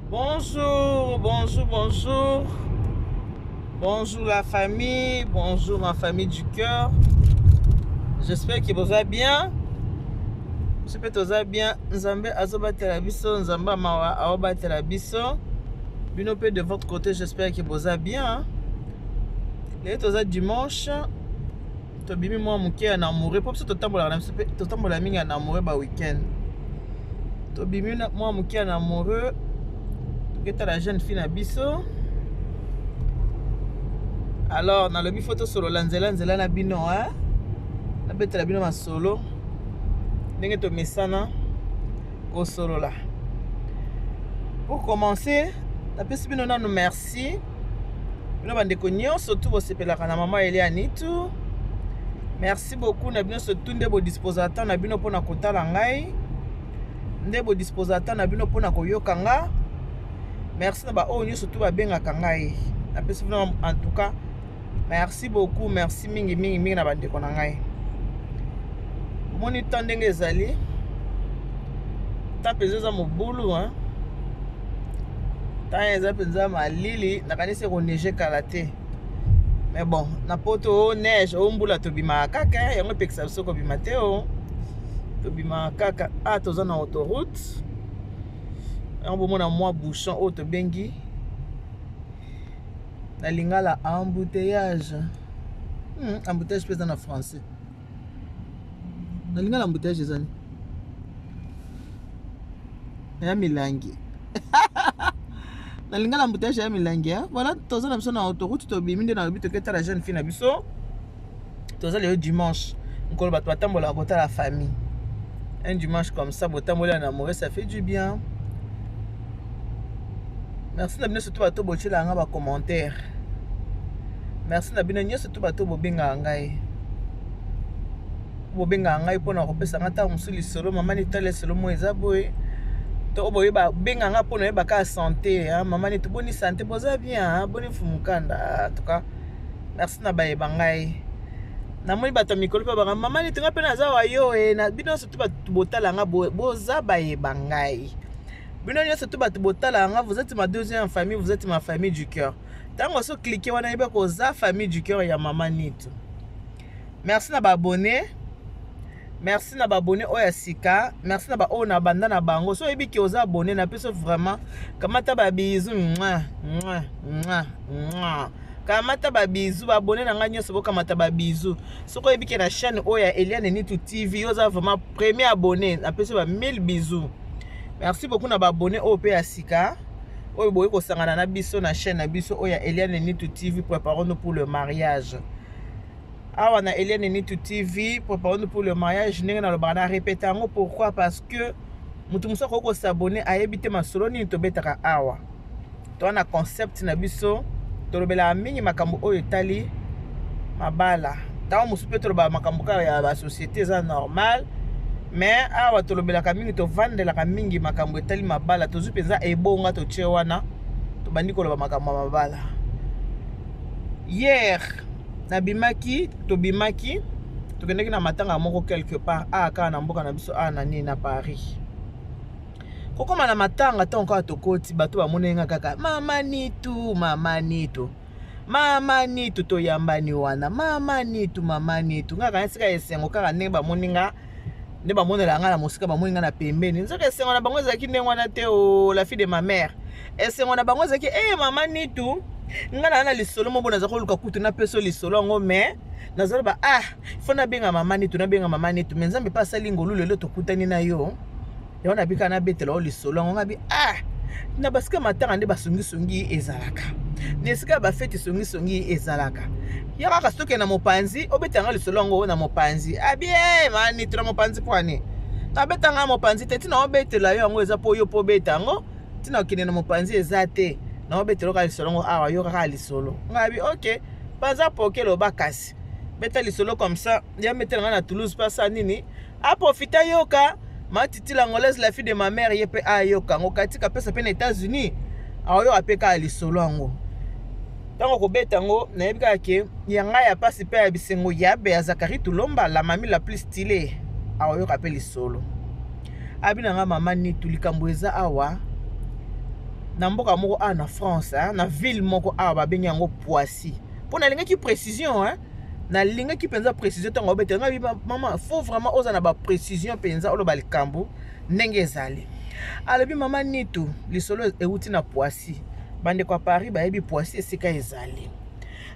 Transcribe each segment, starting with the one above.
Bonjour, bonjour, bonjour. Bonjour la famille, bonjour ma famille du cœur. J'espère que vous allez bien. Biso mpe toza bien. Nzambe azobatela biso, Nzambe mawa aobatela biso. Bino mpe de votre côté, j'espère que vous allez bien. Lelo toza dimanche, tobimi mwa moke ya amoureux mpo biso totambolaka na biso mpe totambola mingi ya amoureux ba week-end. Tobimi mwa moke ya amoureux, toketala jeune fille na biso. Alors nalobi fo tosolola nzela nzela na bino, hein? Nabetela bino masolo ndenge tomesana kosolola. Pour commencer, napesi bino nanu merci, bino bandeko nyonso tu bosepelaka na mama Elia Nitu. Merci beaucoup na bino surtout nde bodisposa temps na bino mpona kotala ngai, nde bodisposa temps na bino mpona koyoka nga. Merci na baoyo nyonso tu babengaka ngai, napesi bino en tout cas merci beaucoup, merci mingi mingi mingi na bandeko na ngai. Omoni temps ndenge ezali, temps mpenza eza mobulu, hein? Temps eza mpenza malili, nakanisi ekoneige kala te. Mais bon, na poto o neige o mbula, tobimaka kaka, yango epekisa biso kobima te, o tobimaka kaka. A toza na autoroute, yango bomona mwa bouchon oyo tobengi na lingala embouteillage. Embouteillage mpe eza na français. Na lingala embouteillage ezali ya milangi. Na lingala embouteillage ya milangi. Voilà, toza na biso na autoroute, tobimi nde nalobi toketala jeune fille na biso. Toza lelo dimanche, nkolo bato batambolaka kotala famille. Un dimanche comme ça, botamboli ya amoureux, ça fait du bien. Merci na bino surtout bato botielaka nga bacommentaire. Merci na bino nyonso tu bato bobengaka ngai, bobengaka ngai mpona kopesa nga ntango mosusu lisolo: "Mama Nitala, lisolo mo eza boye." To boyeba benga nga mpona oyeba kaka santé: "Mama Nitu, boni santé? Boza bien? Boni Mfumukanda?" En tout cas, merci na bayeba ngai. Namoni bato ya mikolo mpe baka: "Mama Nitu, nga mpe naza wa yo." E na bino nyonso tu bato botala nga, boza bayeba ngai. Bino nyonso tu bato botala nga, vous êtes ma deuxième famille, vous êtes ma famille du cœur. Ntango oso clique wana, yeba koza famille du cœur ya mama Nitu. Merci na baabonné, merci na baabonné oyo ya sika, merci na baoyo na banda na bango. So oyebi ke oza abonné na biso, vraiment kamata babisous, mwa mwa mwa mwa, kamata babisous. Baabonné na ngai nyonso, bokamata babisous. Soki oyebi ke na chaîne oyo ya Eliane Nitu TV oza vraiment premier abonné, napesi ba 1000 bisous. Merci beaucoup na baabonné oyo mpe ya sika oyo boyi kosangana na biso na chaîne na biso oyo ya Eliane Nitu TV, préparons-nous pour le mariage. Awa na Eliane Nitu TV, préparons-nous pour le mariage, ndenge nalobaka, na répéter yango. Pourquoi? Parce que moto mosusu akoki kos'abonner, ayebi te masolo nini tobetaka awa. Toza na concept na biso, tolobelaka mingi makambo oyo etali mabala. Ntango mosusu mpe tolobaka makambo kaka ya basociété, eza normal. Mais awa tolobelaka mingi, tovandelaka mingi makambo etali mabala. Tozwi mpenza ebonga, totie wana, tobandi koloba makambo ya mabala. Hier nabimaki, tobimaki, tokendaki na matanga moko quelque part awa kaka na mboka na biso awa na nini, na Paris. Kokóma na matanga, ntango kaka tokoti, bato bamoni nga kaka: "Mama Nitu, mama Nitu, mama Nitu." Toyambani wana: "Mama Nitu, mama Nitu." Nga kaka esika esengo kaka ndenge bamoni nga, nde bamonela nga na mosika, bamoni nga na pembeni. Nzoka esengo na bango ezalaki ndenge wana te. O la fille de ma mère, esengo na bango ezalaki e mama Nitu. Nga na lisolo moko naza koluka kutu napesa lisolo yango, mais nazaloba: "Ah, fo nabenga mama Nitu, nabenga mama Nitu." Mais Nzambe mpe asali ngolu, lelo tokutani na yo. Yango nabika nabetela o lisolo yango. Ngabi: "Ah, na basika matanga nde basongisongi ezalaka, na esika ya bafeti songisongi ezalaka ya kaka." Soki na mopanzi, obetanga lisolo yango na mopanzi. Abi mani to na mopanzi, mpo ani nabetanga mopanzi te. Ntina obetela yo yango eza mpo yo mpo obeta yango. Ntina okende na mopanzi eza te, na obetela kaka lisolo yango awa, yo kaka lisolo. Ngabi: "Ok, panza poke, loba kasi, beta lisolo." Comme ça ya metela nga na Toulouse mpe asala nini, aprofita yoka Matiti l'Angolaise, la fille de ma mère, ye mpe ayoka yango. Katika pesa mpe na États-Unis, aoyoka mpe kaka lisolo yango. Ntango kobeta yango, nayebi kaka ke ya ngai ya pasi mpe ya bisengo yabe ya Zakari Tulomba, la mami la plus stylée, aoyoka mpe lisolo. Abi na nga: "Mama Nitu, likambo eza awa." Na mboka moko awa na France, hein, na ville moko awa babengi yango Poissy. Mpo nalingaki précision, hein, nalingaki mpenza précision ntango obete ngai, mama, faut vraiment oza na baprécision mpenza, oloba likambo ndenge ezali. Alobi: "Mama Nitu, lisolo euti na Poissy." Bandeko ya Paris bayebi Poissy esika ezali.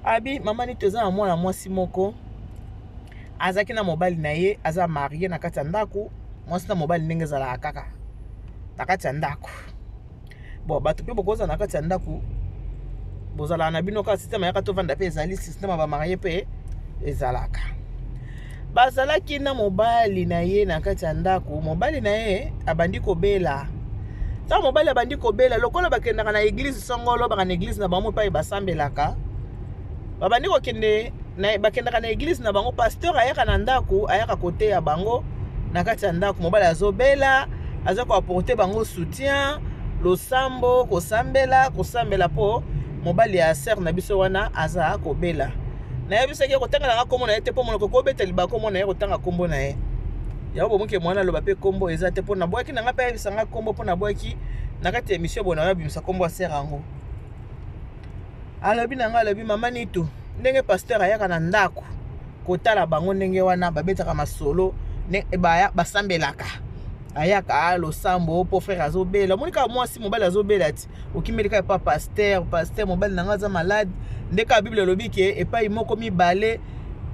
Abi: "Mama Nitu, eza na mwana mwasi moko azalaki na mobali na ye, aza marié na kati ya ndako, mwasi na mobali ndenge ezalaka kaka na kati ya ndako. Bon, bato mpe bokozala na kati ya ndako, bozalaka na bino kaka système yaka tovanda mpe ezali système ya bamariés mpe ezalaka." Bazalaki na mobali na ye na kati ya ndako. Mobali na ye abandi kobela. Ntango mobali abandi kobela, lokola bakendaka na église songolo, baka na église na bango epai basambelaka, babandi kokende, bakendaka na église na bango, pasteur ayaka na ndako, ayaka koteya bango na kati ya ndako. Mobali azobela, aza koapporter bango soutien, losambo, kosambela, kosambela mpo mobali ya sœur na biso wana aza kobela. Nayebisaki kotanga nanga nkombo na ye te, mpo monoko kobeta libako mona ye kotanga nkombo na ye yango bomoke mwana aloba mpe nkombo eza te, mpo nabwaki nanga mpe ayebisanga nkombo, mpo nabwaki na kati ya émission boye nayo abimisa nkombo ya sœur yango. Alobi na ngai, alobi: "Mama Nitu, ndenge pasteur ayaka na ndako kotala bango, ndenge wana babetaka masolo, basambelaka, ayaka losambo mpo frère azobela. Omoni kaka mwasi, mobali azobela ti okimeli kaka epa pasteur. Pasteur, mobali na ngai aza malade." Nde kaka Bible elobi ke epai moko mibale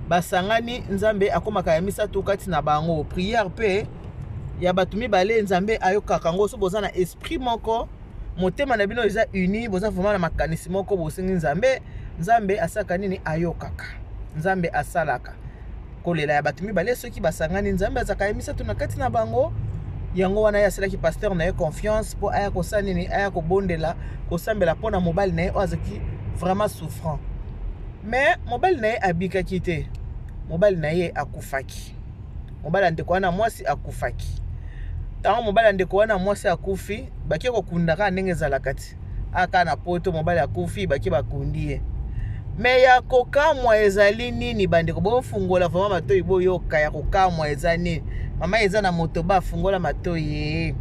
basangani, Nzambe akomaka ya misato kati na bango. Prière mpe ya bato mibale, Nzambe ayokaka yango. So boza na esprit moko, motema na bino eza uni, boza vraiment na makanisi moko, bosengi Nzambe, Nzambe asalaka nini? Ayokaka. Nzambe asalaka. Kolela ya bato mibale soki basangani, Nzambe azalaka ya misato na kati na bango. Yango wana ye asalaki pasteur na ye confiance mpo aya kosala nini? Aya kobondela, kosambela mpo na mobali na ye oyo azalaki vraiment souffrant. Mais mobali na ye abikaki te, mobali na ye akufaki. Mobali ya ndeko wana mwasi akufaki. Ntango mobali ya ndeko wana mwasi akufi, bake kokunda kaka ndenge ezalaka ti aka na Poto. Mobali akufi, bake bakundi ye. Mais ya kokamwa ezali nini? Bandeko, bofungola vraiment matoi, boyoka. Ya kokamwa eza nini? Mama eza na moto, bafungola matoi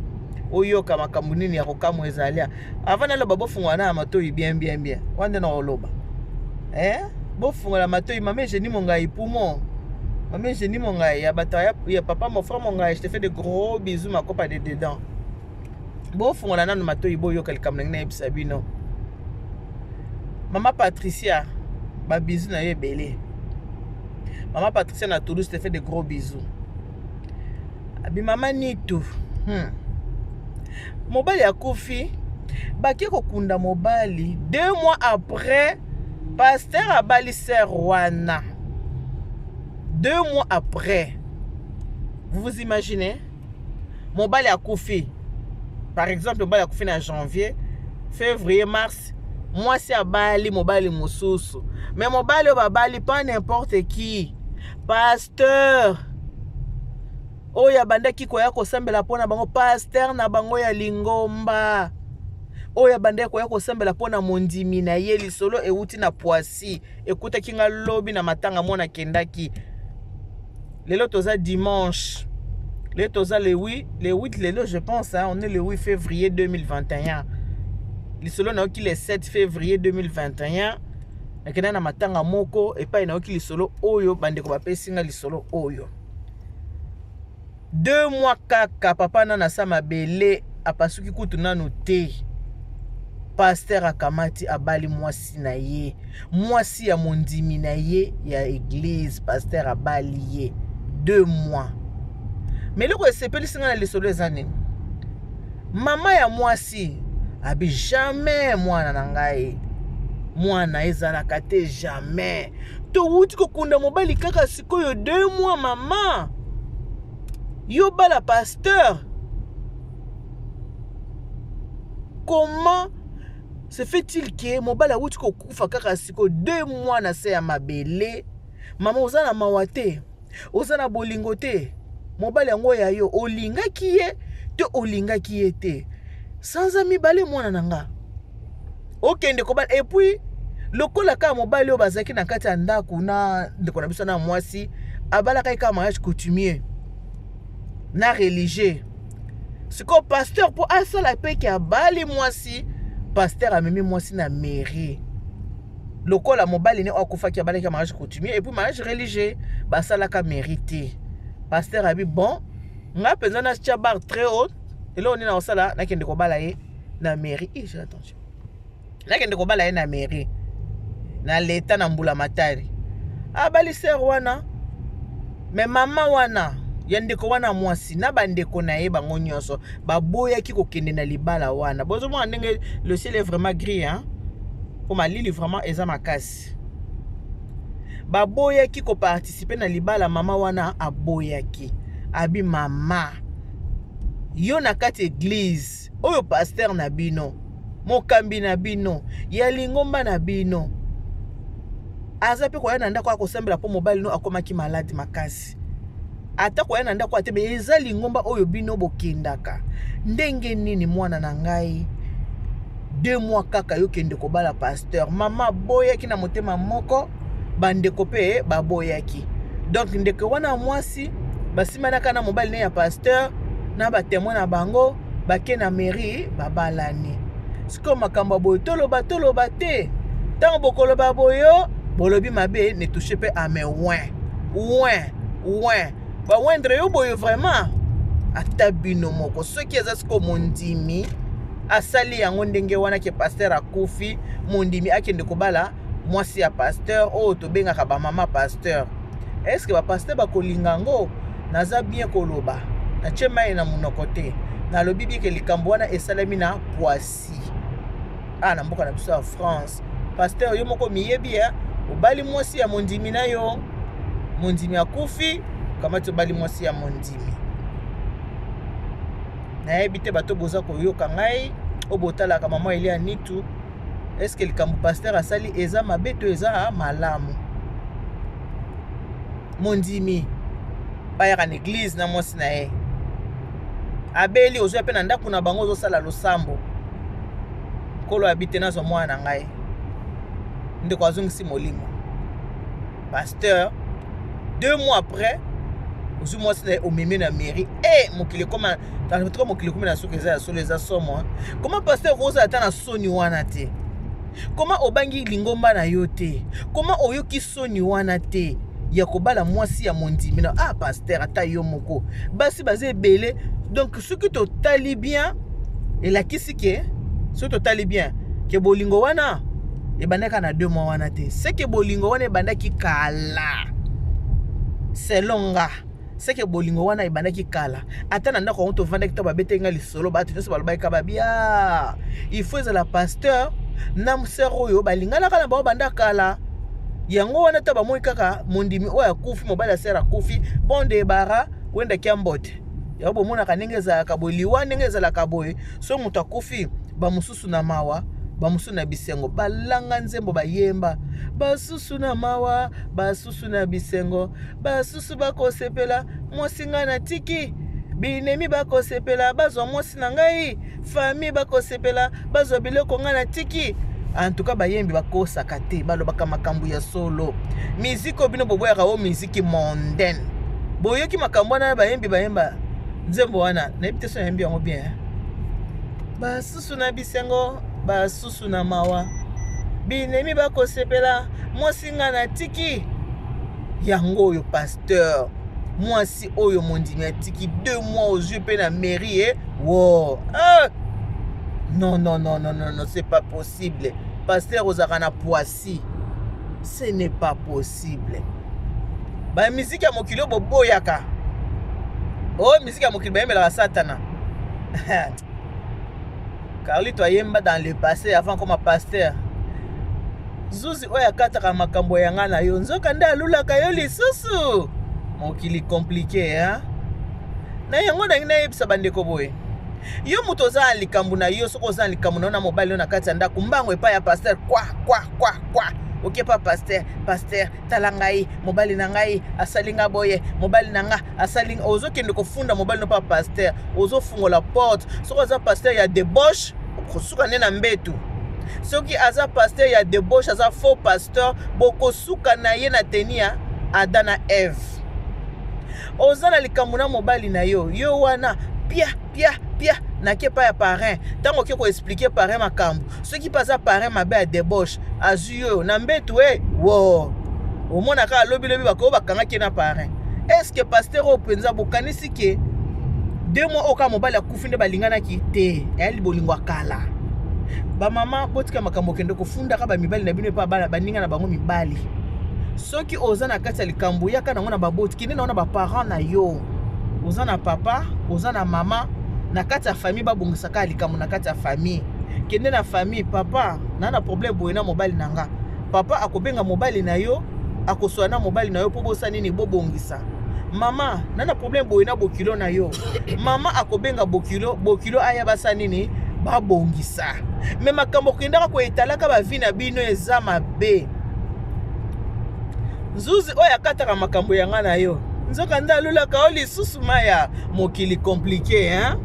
oyoka makambo nini ya kokamwa ezali. Avant naloba, bofungola na matoi bien, bien, bien. Wana nde na koloba, eh? Bofungola matoi. Mama Eugénie Mongai, poumon, mama Eugénie Mongai ya bato ya papa, mon frère Mongai, je te fais de gros bisous, makopa de dedans. Bofungola nano matoi, boyoka likambo ndenge nayebisa bino. Mama Patricia, babisous na yo ebele. Mama Patricia na Toulouse, te fait de gros bisous. Abi: "Mama Nitu, Mobali akufi, bake kokunda mobali. 2 mois après, pasteur abali sœur wana. 2 mois après, vous vous imaginez? Mobali akufi, par exemple mobali akufi na janvier, février, mars, mwasi abali mobali mosusu. Mais mobali oyo babali, pas n'importe qui, pasteur oyo abandaki koya kosambela mpo na bango, pasteur na bango ya lingomba oyo abandaki koya kosambela mpo na mondimi na ye. Lisolo euti na Poissy, ekutaki nga lobi na matanga mwana akendaki. Lelo toza dimanche, lelo toza le 8, le 8 lelo je pense, hein, on est le 8 février 2021. Lisolo nayoki le 7 février 2021. Nakenda na matanga moko epai nayoki lisolo oyo. Bandeko bapesi nga lisolo oyo. 2 mois kaka, papa nanu asa mabele apasuki kutu nanu te, pasteur akamati, abali mwasi na ye, mwasi ya mondimi na ye ya église. Pasteur abali ye 2 mois. Mais eloko esepelisi ngai na lisolo eza nini? Mama ya mwasi abi: "Jamais, mwana na ngai, mwana ezalaka te, jamais. Towuti kokunda mobali kaka sikoyo 2 mois, mama, yo bala pasteur. Comment se fait-il ke mobali awuti kokufa kaka sikoyo 2 mois na se ya mabele? Mama, oza na mawa te? Oza na bolingo te? Mobali yango ya yo, olingaki ye to olingaki ye te? Sanza 2, mwana na nga, okende kobala." Et puis lokola kaka mobali oyo bazalaki na kati ya ndako na ndeko na biso na mwasi, abalaka ye kaka mariage coutumier na religieux. Sikoyo pasteur, mpo asala mpe ke abali mwasi Pasteur amemi mwasi na mairie lokola mobali ne oyo akufaki, abalaki mariage coutumier et puis mariage religieux, basalaka mairie te. Pasteur abi: "Bon, nga mpenza natia barre très haute. Eloko nini nakosala? Nakende kobala ye na mairie." Eh, attention, nakende kobala ye na mairie, na leta, na mbula matari. Abali sœur wana. Mais mama wana ya ndeko wana mwasi na bandeko na ye, bango nyonso baboyaki kokende na libala wana. Bozomona ndenge le ciel est vraiment gris, hein? Mpo malili vraiment eza makasi. Baboyaki koparticiper na libala. Mama wana aboyaki, abi: "Mama, yo na kati église oyo, pasteur na bino, mokambi na bino ya lingomba na bino, aza mpe koya na ndako akosambela mpo mobali no akomaki malade makasi. Ata koya na ndako ate, mais eza lingomba oyo bino bokendaka. Ndenge nini mwana na ngai, 2 mois kaka, yokende kobala pasteur?" Mama aboyaki na motema moko, bandeko mpe baboyaki. Donc ndeko wana mwasi basimanaka na mobali ne ya pasteur na batémoin na bango, bake na mairie, babalani. Sikoyo makambo ya boye, toloba toloba te. Ntango bokoloba boyo, bolobi mabe. Ne touche mpe ame win win win, bawendre yo boye vraiment. Ata bino moko, soki eza sikoyo mondimi asali yango ndenge wana, ke pasteur akufi, mondimi akende kobala mwasi ya pasteur oyo tobengaka bamama pasteur, est-ce bapasteur bakolinga yango? Naza bien koloba, natie mai na monoko te. Nalobi bien ke likambo wana esalemi na Poissy, a na mboka na biso ya France. Pasteur, yo moko miyebi ya obali mwasi ya mondimi na yo, mondimi akufi, kamati obali mwasi ya mondimi. Nayebi te, bato boza koyoka ngai, oyo botalaka mama Elia Nitu, est-ce likambo pasteur asali eza mabe to eza malamu? Mondimi bayaka na église na mwasi na ye, abeli, ozwa mpe na ndako na bango, ozosala losambo. Nkolo abi te, nazwa mwana na ngai. Ndeko azongisi molimo. Pasteur, 2 mois après, ozwi mwasi na ye, omemi na mairie. E mokili ekoma tuka, mokili ekomi na soki eza ya solo, eza somo. Koma pasteur, kozala ata na soni wana te? Koma obangi lingomba na yo te? Koma oyoki soni wana te ya kobala mwasi ya mondimi na? Ah, pasteur, ata yo moko, basi baza ebele. Donc soki totali bien, elakisi ke soki totali bien ke bolingo wana ebandaki na 2 mois wana te, seke bolingo wana ebandaki kala. Selon nga, seke bolingo wana ebandaki kala. Ata na ndako yango tovandaki, to babetaki nga lisolo, bato nyonso balobaki ka babia: il faut ezala pasteur na sœur oyo balinganaka na bango banda kala. Yango wana ta bamoi kaka mondimi oyo akufi, mobali ya sœur akufi, bon debara wendaki ya mbote. Yango bomonaka ndenge ezalaka boye, liwa ndenge ezalaka boye. So moto akufi, bamosusu na mawa, bamosusu na bisengo. Balanga nzembo, bayemba: basusu na mawa, basusu na bisengo, basusu bakosepela mwasi ngai natiki, binemi bakosepela bazwa mwasi na ngai, famille bakosepela bazwa biloko ngai natiki. Antuka bayembi bakosaka te, balobaka makambo ya solo. Miziki oyo bino boboyaka, o miziki mondaine, boyoki makambo wana bayembi, bayemba nzembo wana. Nayebi te so nayembi yango bien. Basusu na bisengo, basusu na mawa, binemi bakosepela mwasi ngai natiki. Yango oyo pasteur, mwasi oyo mondimi atiki, 2 mois, ozwi mpe na mairie. E wo, ah! Non, non, non, non, non, non, c'est pas possible. Pasteur, ozalaka na Poissy, ce n'est pas possible. Bamiziki ya mokili oyo boboyaka, oyo miziki ya mokili bayembelaka Satana. Carlito ayemba dans le passé, avant koma pasteur: "Zuzi oyo akataka makambo ya nga na yo, nzoka nde alulaka yo lisusu." Mokili compliqué, hein? Na yango nangi nayebisa bandeko boye: yo moto oza na likambo na yo, soki oza na likambo na yo na mobali oyo na kati ya ndako, mbango epai ya pasteur, kwa kwa kwa kwa, okepa pasteur: "Pasteur, tala ngai, mobali na ngai asali nga boye, mobali na nga asali." Ozokende kofunda mobali no pa pasteur, ozofungola porte. Soki aza pasteur ya débauche, okosuka nde na mbetu. Soki aza pasteur ya débauche, aza faux pasteur, bokosuka na ye na teni ya Adam na Eve. Oza na likambo na mobali na yo, yo wana pia pia pia. Nake epai ya parrain. Ntango oke koexplike parrain makambo, soki mpe aza parrain mabe ya debauche, azwi yo na mbetu e wo omona kaka lobilobi bakoyo bakangaki ye na parrain. Est-ce pasteur oyo mpenza bokanisi ke 2 mois oyo kaka mobali akufi nde balinganaki te? Eyali bolingo ya kala. Bamama, botika makambo, okende kofundaka bamibali na bino epa bana baninga na bango mibali. Soki oza na kati ya likambo, yaka nango na baboti, kende nango na baparent na yo. Oza na papa, oza na mama na kati ya famille, babongisaka likambo na kati ya famille. Kende na famille: "Papa, na problème boye na mobali na nga." Papa akobenga mobali na yo, akoswala na mobali na yo mpo bosa nini, bobongisa. "Mama, na problème boye na bokilo na yo." Mama akobenga bokilo, bokilo aya, basa nini, babongisa. Me makambo okendaka koetalaka bavie na bino eza mabe. Nzuzi oyo akataka makambo ya nga na yo, nzoka nde alulaka o lisusu. Maya mokili compliqué, hein?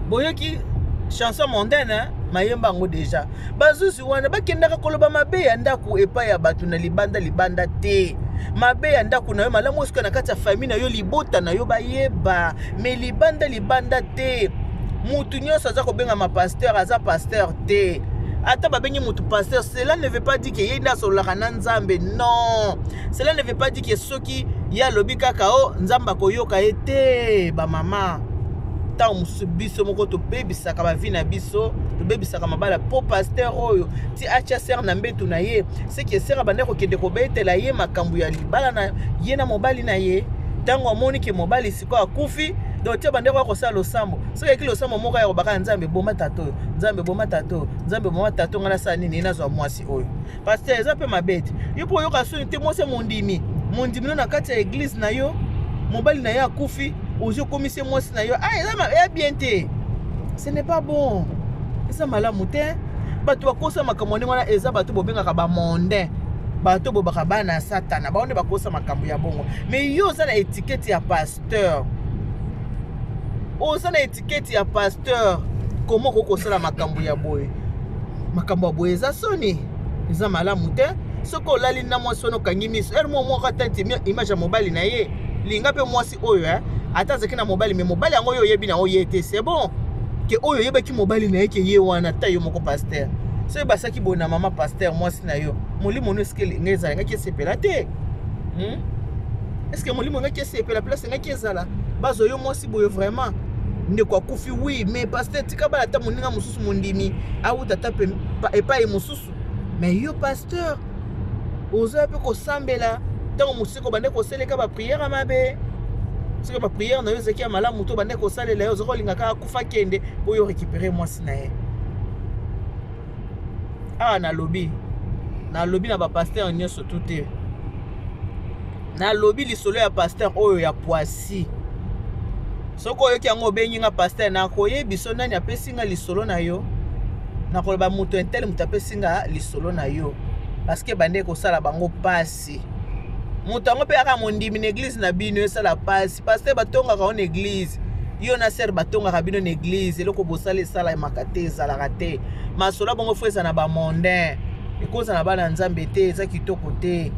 Boyoki chanson mondaine, hein? Mayemba yango déjà. Bazuzi wana bakendaka koloba mabe ya ndako epai ya bato na libanda libanda te. Mabe ya ndako na yo, malamu osika na kati ya famille na yo, libota na yo bayeba, me libanda libanda te. Mutu nyonso aza kobengama pasteur aza pasteur te. Ata babengi mutu pasteur, cela ne veut pas dire ke ye nde asololaka na Nzambe. Non, cela ne veut pas dire ke soki ye alobi kaka o Nzambe akoyoka ye te. Bamama, ntango mosusu biso moko tobebisaka bavie na biso, tobebisaka mabala. Mpo pasteur oyo ti atya sœur na mbetu na ye, seke sœur abandaki kokende kobetela ye makambo ya libala na ye na mobali na ye. Ntango amoni ke mobali sikoyo akufi, donc ti abandaki koya kosala losambo, soki ayaki losambo moko ya kobaka: "Nzambe, boma tata oyo, Nzambe, boma tata oyo, Nzambe, boma tata oyo, ngai nasala nini? Nazwa mwasi oyo." Pasteur, eza mpe mabe te. Yo mpo oyoka soni te? Mwasi ya mondimi, mondimi no na kati ya église na yo, mobali na ye akufi, ozwi okomisi mwasi na yo. Ah, eza ya bien te, ce n'est pas bon, eza malamu te. Bato bakosa makambo ndenge wana eza bato bobengaka bamondain, bato bobaka bana ya Satana, bango nde bakosa makambo ya bongo. Mais yo oza na étiquette ya pasteur, oza na étiquette ya pasteur, koma okoki kosala makambo ya boye? Makambo ya boye eza soni, eza malamu te. Soki olali na mwasi wana, okangi miso ere mo moko, ata nti image ya mobali na ye, linga mpe mwasi oyo, eh? Ata azalaki na mobali, me mobali yango oyo oyebi na oye te, c'est bon ke oyo oyebaki mobali na ye ke ye wana. Ata yo moko pasteur, soki basaki boye na mama pasteur, mwasi na yo, molimo no eske ngai ezala ngaki esepela te, Est-ce molimo ngaki esepela place ngaki ezala bazwa yo mwasi boye? Vraiment, ndeko akufi, oui, mais pasteur, tika bala ata moninga mosusu mondimi, awuta ata epai mosusu. Mais yo pasteur, oza mpe kosambela, ntango mosusu obande koseleka baprière ya mabe. Soki baprière na yo ezalaki ya malamu to obande kosalela ye, oza kolinga kaka akufa, kende mpo yo récupérer mwasi na ye. Awa nalobi na bapasteur nyonso tu te. Nalobi lisolo ya pasteur oyo ya Poissy. Soki oyoki yango, obengi nga: "Pasteur, nakoyebi so nani apesi nga lisolo na yo." Nakoloba moto un tel, moto apesi nga lisolo na yo, parce que bande kosala bango mpasi. Moto yango mpe aka mondimi na église na bino, esala mpasi. Pasteur, batongaka yo na église, yo na sœur batongaka bino na église. Eloko bosala esalamaka te, ezalaka te. Masolo bongo fo eza na bamondain, ekozala na bana Nzambe te, eza kitoko te.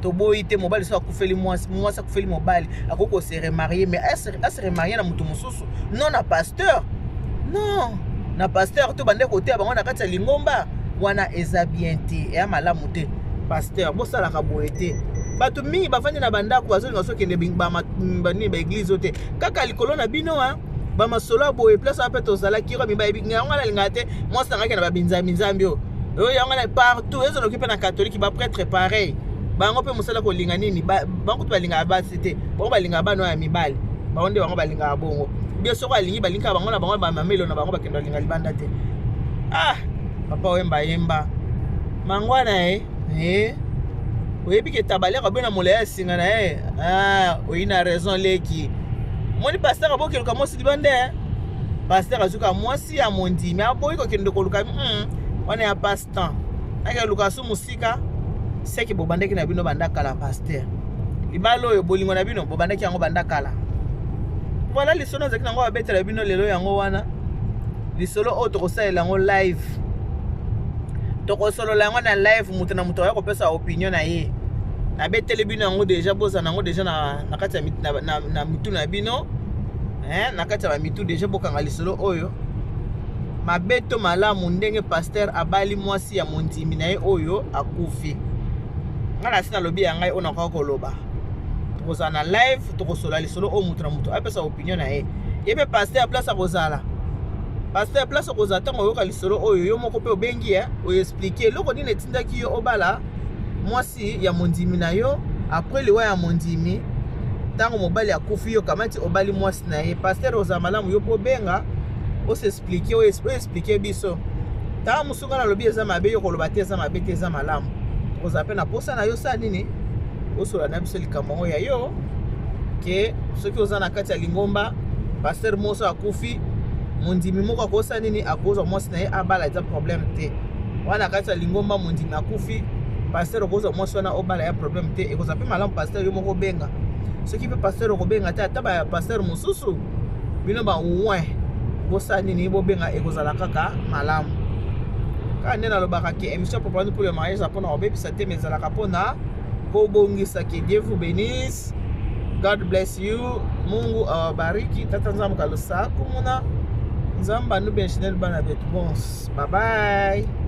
Toboyi te, mobali so akufeli mwasi, mwasi akufeli mobali, akoki kose remarier, mais ase remarier na moto mosusu, non na pasteur, non na pasteur to bande koteya bango na kati ya lingomba wana. Eza bien te, eya malamu te. Pasteur, bosalaka boye te. Bato mingi bafandi na bandako, bazolinga sokende banini, baéglise oyo te, kaka likolo na bino bamasolo ya boye. Place wana mpe tozalaki oyo mibayebi yango, nalingaka te mwasi nangaki na babinzambi-nzambi oyo yango na partout. Ezoloki mpe na catholique, baprêtre pareil, bango mpe mosala kolinga nini, bango kutu balingaka basi te, bango balingaka bana oyo ya mibali, bango nde bango balingaka bongo. Bien, soko alingi, balingaka bango na bango, bamamelo na bango, bakende balinga libanda te. Ah, papa oyemba yemba mangwana ye e oyebi ke tabaliaka obe na molai ya singa na ye. Ah, oyi na raison leki. Moni pasteur abokeluka mwasi libanda. Pasteur azuka mwasi ya mondimi, aboyi kokende koluka wana ya passe-temps, akeluka so mosika. Seke bobandaki na bino banda kala. Pasteur, libala oyo, bolingo na bino bobandaki yango banda kala. Voilà lisolo azalaki nango babetela bino lelo. Yango wana lisolo oyo tokosalela yango live, tokosolola yango na live, moto na moto aya kopesa opinion na ye. Nabeteli bino yango déjà, bozala yango déjà na kati ya na mitu na bino. Eh, na kati ya bamitu deja bokanga lisolo oyo mabe to malamu ndenge pasteur abali mwasi ya mondimi na ye oyo akufi. Ngai nasi nalobi ya ngai oyo nakoka koloba. Tokozala na live, tokosola lisolo oyo, moto na moto apesa opinion na ye. Ye mpe pasteur, place akozala, pasteur, place okozala ntango oyoka lisolo oyo, yo moko mpe obengi ye, oexpliquer eloko nini etindaki yo obala mwasi ya mondimi na yo après liwa ya mondimi. Ntango mobali akufi, yo kamati obali mwasi na ye. Pasteur, ozala malamu yo mpo obenga, os'expliquer, oexpliquer biso. Ntango mosusu ngai nalobi eza mabe, yo koloba te eza mabe te, eza malamu. Tokozala mpe na posa na yo sala nini, osola na biso likambo yango ya yo ke soki oza na kati ya lingomba, pasteur moko akufi, mondimi moko akosala nini, akozwa mwasi na ye abala, eza problème te. Wana na kati ya lingomba, mondimi akufi, pasteur okozwa mwasi wana obala, ya problème te. Ekozala mpe malamu pasteur yo moko obenga. Soki mpe pasteur okobenga te, ata bapasteur mosusu, bino bawin, bosala nini, bobenga, ekozala kaka malamu. Kaka nde nalobaka ke émission Propagande pour le mariage eza mpona kobebisa te, mais ezalaka mpona kobongisa. Que Dieu vous bénisse. God bless you. Mungu awabariki. Tata Nzambe kalusa kumuna. Nzambe anubenishe bana betu bonse. Bye bye.